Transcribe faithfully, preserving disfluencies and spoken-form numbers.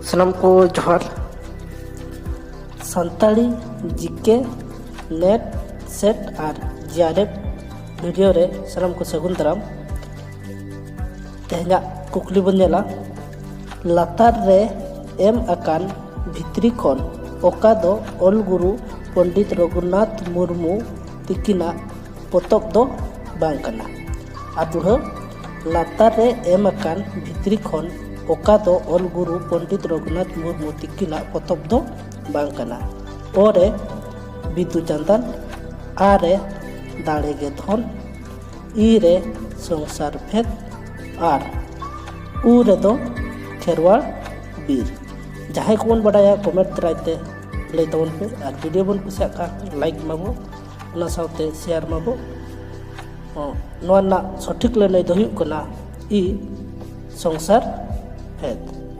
ᱥᱟᱱᱟᱢ ᱠᱚ ᱡᱚᱦᱟᱨ᱾ ᱥᱟᱱᱛᱟᱲᱤ ᱡᱤᱠᱮ, ᱱᱮᱴ, ᱥᱮᱴ ᱟᱨ ᱡᱤᱟᱨᱮᱯ ᱵᱷᱤᱰᱤᱭᱳ ᱨᱮ ᱥᱟᱱᱟᱢ ᱠᱚ ᱥᱟᱹᱜᱩᱱ ᱫᱟᱨᱟᱢ᱾ ᱛᱮᱦᱮᱧᱟᱜ ᱠᱩᱠᱞᱤ ᱵᱚᱱ ᱧᱮᱞᱟ, ᱞᱟᱛᱟᱨ ᱨᱮ ᱮᱢ ᱟᱠᱟᱱ ᱵᱷᱤᱛᱨᱤ ᱠᱷᱚᱱ ᱚᱠᱟ ᱫᱚ ᱚᱞ ᱜᱩᱨᱩ ᱯᱚᱱᱰᱤᱛ ᱨᱚᱜᱷᱩᱱᱟᱛᱷ ᱢᱩᱨᱢᱩ ᱛᱤᱠᱤᱱᱟᱜ ᱯᱚᱛᱚᱵ ᱫᱚ ᱵᱟᱝ ᱠᱟᱱᱟ? ᱟᱨ ᱫᱩᱦᱲᱟᱹ, ᱞᱟᱛᱟᱨ ᱨᱮ ᱮᱢ ᱟᱠᱟᱱ ᱵᱷᱤᱛᱨᱤ ᱠᱷᱚᱱ ᱚᱠᱟ ᱫᱚ ᱚᱞ ᱜᱩᱨᱩ ᱯᱚᱱᱰᱤᱛ ᱨᱚᱜᱷᱩᱱᱟᱛᱷ ᱢᱩᱨᱢᱩ ᱛᱤᱠᱤᱱᱟᱜ ᱯᱚᱛᱚᱵ ᱫᱚ ᱵᱟᱝ ᱠᱟᱱᱟ? ᱚ ᱨᱮ ᱵᱤᱫᱩ ᱪᱟᱸᱫᱟᱱ, ᱟ ᱨᱮ ᱫᱟᱲᱮ ᱜᱮ ᱫᱷᱚᱱ, ᱤ ᱨᱮ ᱥᱚᱝᱥᱟᱨ ᱵᱷᱮᱫ ᱟᱨ ᱩ ᱨᱮᱫᱚ ᱠᱷᱮᱨᱣᱟᱲ ᱵᱤᱨ᱾ ᱡᱟᱦᱟᱸᱭ ᱠᱚᱵᱚᱱ ᱵᱟᱰᱟᱭᱟ ᱠᱚᱢᱮᱱᱴ ᱫᱟᱨᱟᱭ ᱛᱮ ᱞᱟᱹᱭ ᱛᱟᱵᱚᱱ ᱯᱮ, ᱟᱨ ᱵᱷᱤᱰᱤᱭᱳ ᱵᱚᱱ ᱠᱩᱥᱤᱭᱟᱜ ᱠᱷᱟᱱ ᱞᱟᱭᱤᱠ ᱢᱟᱵᱚ, ᱚᱱᱟ ᱥᱟᱶᱛᱮ ᱥᱮᱭᱟᱨ ᱢᱟᱵᱚ᱾ ᱦᱚᱸ, ᱱᱚᱣᱟ ᱨᱮᱱᱟᱜ ᱥᱚᱴᱷᱤᱠ ᱞᱟᱹᱱᱟᱹᱭ ᱫᱚ ᱦᱩᱭᱩᱜ ᱠᱟᱱᱟ ᱤ, ᱥᱚᱝᱥᱟᱨ ᱵᱷᱮᱫ᱾